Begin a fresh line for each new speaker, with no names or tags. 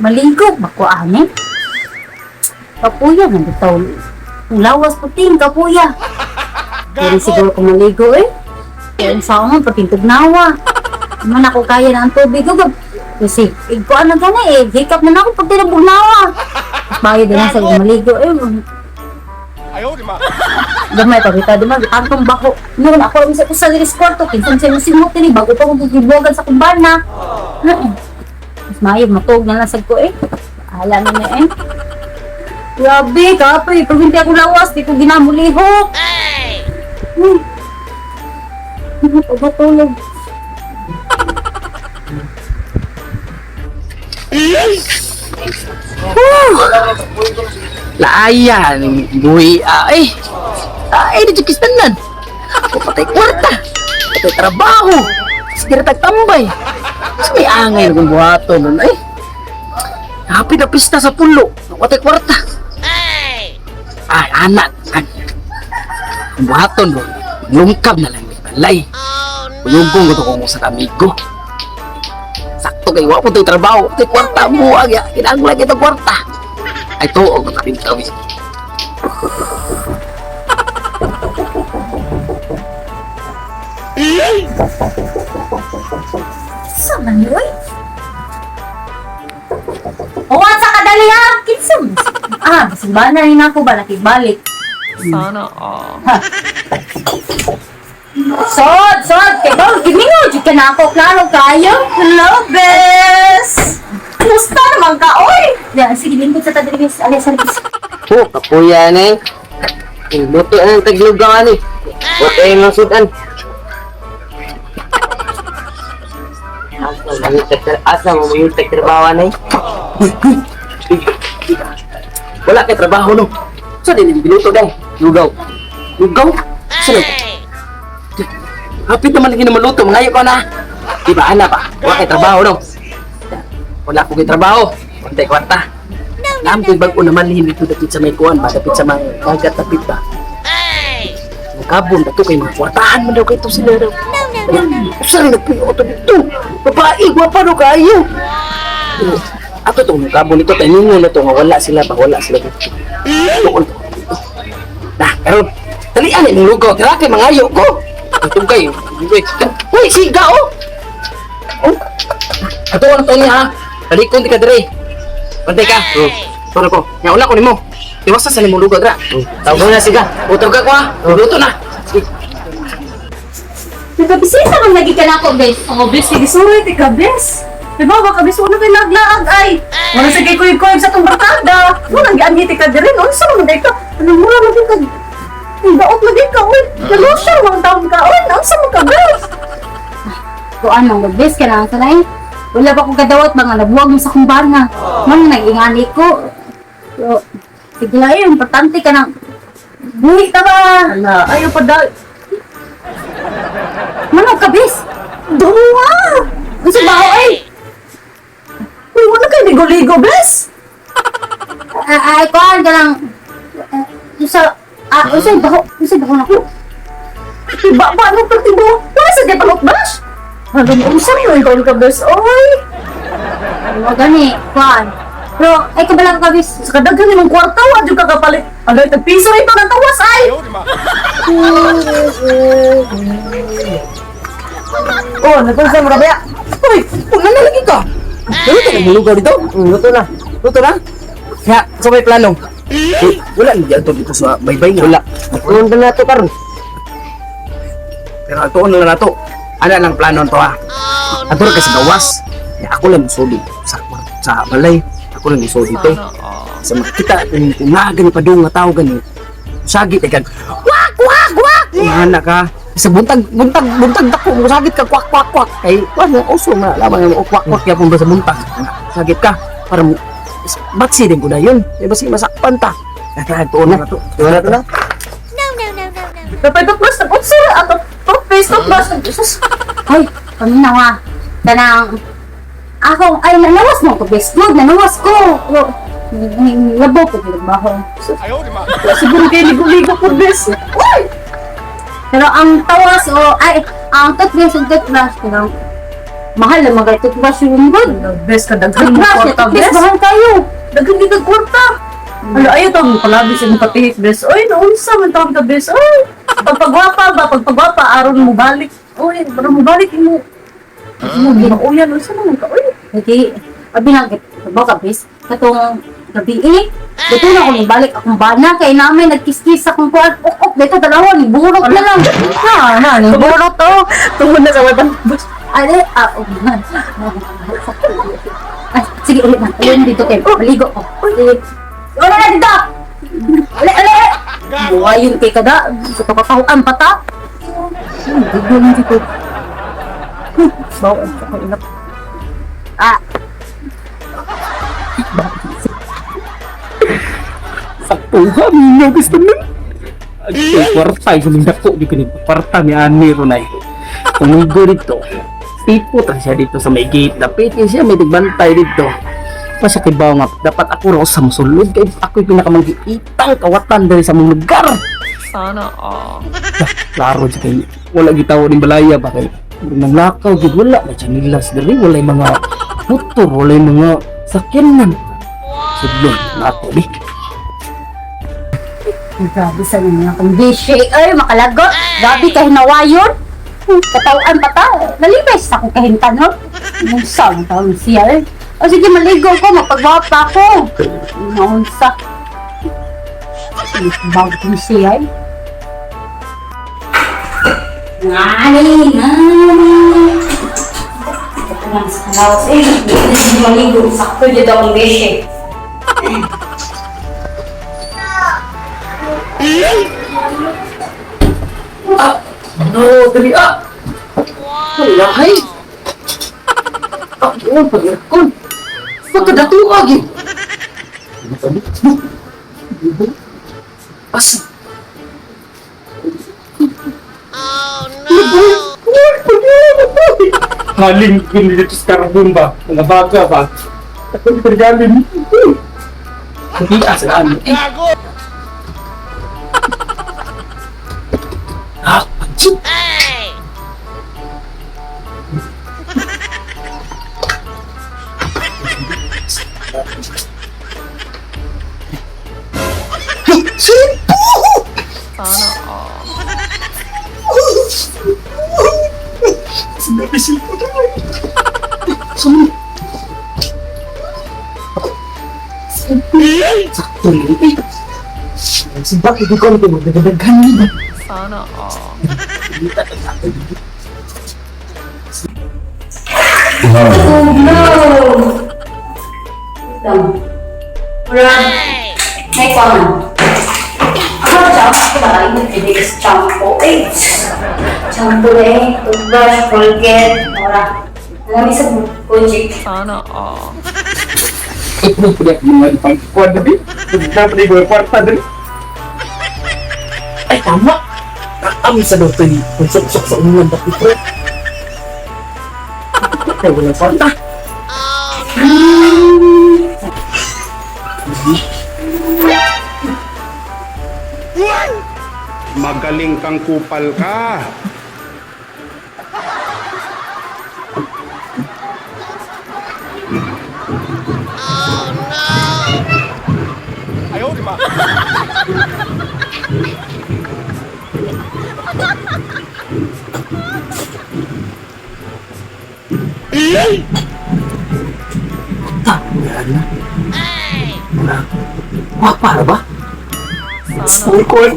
Maligo ba ko ani? Kapuya man bitaw. Ang lawas puting kapuya. Pero siguro ko maligo eh. Kaya sa ako pating tugnawa. Man ako kaya na ang tubig ko. Kasi igkuan na gani eh. Hikap na na ako pag tinabugnawa. Bayad na sa maligo eh. Gamay pa kita di ba tantong bako. Noon ako ang sa sa diri sa kwarto kinsa sa simot ni bago pa ko gibuwagan sa kumbana. Mas maayo matug na lang sad ko eh. Bahala na na eh. Grabe, kapoy. Pag hindi ako lawas, di ko ginamulihok. Hey! Hindi ko matulog.
Laayan, buhi ay. Ay, di kistanan. Ako patay kwarta. Patay trabaho. Sige tagtambay. Sa may angay na kong buhaton nun ay. Happy na pista sa pulo. Patay kwarta. Ay, anak. Ay. Kung buhaton ron, lungkab na lang may balay. Uyugong ko to kung sa amigo. Sakto kay wa po to'y trabaho. Patay kwarta buwag ya. Kinahanglan kita kwarta. Ay, tuog ang kaping tawid.
Sa man yun? Uwan sa kadali ha! Kinsa man? Ah, simbahan na rin ako ba? Nakibalik.
Sana all.
Sod! Sod! Kay ba, gimingaw jud ka na ako. Klaro kayo.
Hello, bes! Kumusta naman ka, oy?
Ya, sige, lingkod sa tadiri, miss. Alay, sa miss.
Oh, kapuya na eh. Luto na ng taglugawan eh. Buti ay mga sudan. Asa mo yung tagtrabawan eh?
Wala kay trabaho no. So din giluto dai. Lugaw. Lugaw. Sino? Hapit naman lagi na maluto, mangayo ko na. Di ba ana ba? Wala kay trabaho no. Wala ko kay trabaho. Kontay kwarta. Naam ko'y bag-o naman lihin dito dapit sa may kuan ba, dapit sa mga dagat dapit ba. Ang kabon dato kay mga kwartahan man daw kay to sila daw. Usa rin nagpuyo ato dito. Babae, gwapa daw kaayo. Ato tong kabon nito tayo ninyo na to nga wala sila ba wala sila dito. Tuon to. Nah, karon dalian imong lugaw tira kay mangayo ko. Tugay. Uy, siga oh. Oh. Ato na to niya ha. Balikon di ka dire. Bantay ka. Oh. Turo ko. Nya una ko nimo. Iwasa sa nimong lugaw dira.
Tawag na siga.
Utog ka ko ha. Luto na. Sige.
Nagkabisita man lagi ka na ako, bes.
Oh, bes, sige, sorry, tika, bes. Diba, baka bes, wala kay laglaag ay. Wala sa kay kuy sa tong barkada. Wala gianhi tika diri, no? Unsa man day ka? Ano mura lagi ka? Ang daot lagi ka, oy. Nalusya man taon ka, oy. Unsa man ka, bes?
Kuan man, bes, ka lang sa lain. Wala ba kong kadawat ba nga nabuwag mo sa kumbana. Man, nag-ingani ko. So, sige lang eh, importante ka nang buhi ka ba?
Ala, ayaw pa dahil.
Mano ka, bes?
Duwa!
Unsa ba ay?
Uy, wala kay ligo-ligo, bes.
Ay, kuan ka lang. Ah, Unsa, unsa baho na ko?
Iba ba, ano partido? Wala sa kay palot-bash. Ano mo, unsa man taon ka, bes, oy.
Ano gani, kuan. Pero, ay kabala ka, bes.
Sa kadaghan nimong kwarta, wa jud ka kapalit. Agay tag piso ito ng tawas ay.
Oh, nagkunsa mo rabaya.
Uy, una na lagi ka. Luto na mong lugaw dito.
Luto na.
Luto na. Ya, sa may plano. Eh, wala na dito dito sa baybay nga.
Wala. Punta na to karon.
Pero ato na lang nato. Ana lang plano to ha. Ato ra kasi gawas. Ya, ako lang musuli sa sa balay. Ako lang musuli dito.
Sana all.
Sa makita kung naa gani pa dong nga tao gani. Sagit kay kag wak wak wak. Ana ka. Sa buntag buntag buntag dako mo sagit ka kwak kwak kwak. Kay kuan nga uso nga lamang nga kwak kwak yapon ba sa buntag. Sagit ka para mo batsi din ko na yun. Di ba masakpan ta. Kaya tuon na to.
Tuon na to na.
Napay toothbrush nag unsa ra ato toothpaste toothbrush nag Jesus.
Ay, paminaw ha. Kanang, ako, ay, nanawas mo ko, bes. Good, nanawas ko. O, labaw ko, pinagbaho.
Wa siguro kay ligo-ligo po bes. Uy!
Pero ang tawas o, ay, ang toothpaste ug toothbrush, kanang, Mahal ang mga toothbrush yung good.
Bes, kadaghan mo
Toothbrush,
kwarta,
toothpaste,
bes.
mahal kayo.
Daghan di kag kwarta. Ano, ayaw tawag mo palabi sa imong patihik, bes. Oy, naunsa man tawag ka, bes. Oy, pagpagwapa ba, pagpagwapa, aron mo balik. Oy, aron mo balik imo. Imo ginauyan, unsa naman ka, oy.
Okay, abi lang, ba ka, bes? Katong gabi eh. Dito na ako balik akong bana kay namin nagkiskis akong kuan. Ok ok dito dalawa ni burot na lang. Ha, na ni burot oh.
Tungod na sa may bas.
Ay, ah, oh, man. Ay, sige, ulit na. Ulit na dito kayo. Maligo ko. Ulit. Wala na dito! Uli, uli! Buhayin kay kada. Ito katahuan pa ta. Hindi lang dito.
Bawal ka inap.
Ah,
Sakto ha, minyo gusto nun. Ay, kwarta, yung dako, di ko ni kwarta ni Ani Ronay. Tumigo dito. Tipo ta siya dito sa may gate. Dapit siya, may tigbantay dito. Pa siya kay nga, dapat ako raw sa musulod. Kay ako'y pinakamanggiitang kawatan diri sa mong lugar.
Sana all.
Klaro siya kay wala gitawo ning balaya ba kay nang lakaw gid wala may chanilas diri, walay mga motor, walay mga sakyanan. Sudlon na ako di.
Grabe sa ninyo akong bishe. Ay, makalagot. Grabe kahinawayon. Katawan pa ta. Nalipay sa akong kahintan, no? Unsa ang taon siya, eh. O sige, maligo ko. Mapagwapa ko. Naunsa. Bago kong siya, eh. Ngani, ngani. Ito lang sa kalawas, eh. Hindi maligo. Sakto dito akong bishe.
No, dali ah. Wala hay. Ah, oh, pag-aircon. Pagkadato agi. As. Oh no. Haling dito sa carbon ba? Mga baga ba? Ako pergamin. Hindi asa ano. Gago. Ah, pansit.
Sana all.
Sinabi silpo na. Saan? Sakto rin eh. Si Bak, hindi ko alam kung magdadaghan nila.
Sana all.
Oh no! Lang. Murag, may kwaman. Ako champo ba tayo? Hindi is champo. Eh! Champo eh. Toothbrush, Colgate, ora. Alam isa Kojic.
Sana all.
Ito po na mga ipagkuhan na din. Dapat na yung kwarta din. Ay, tama! Ang sa daw ito'y kung sa unang dati ko. Ay, walang kwarta.
Magaling kang kupal ka.
Ta, wala na. Wala. Wapa na ba?
Sana all.
Sukon.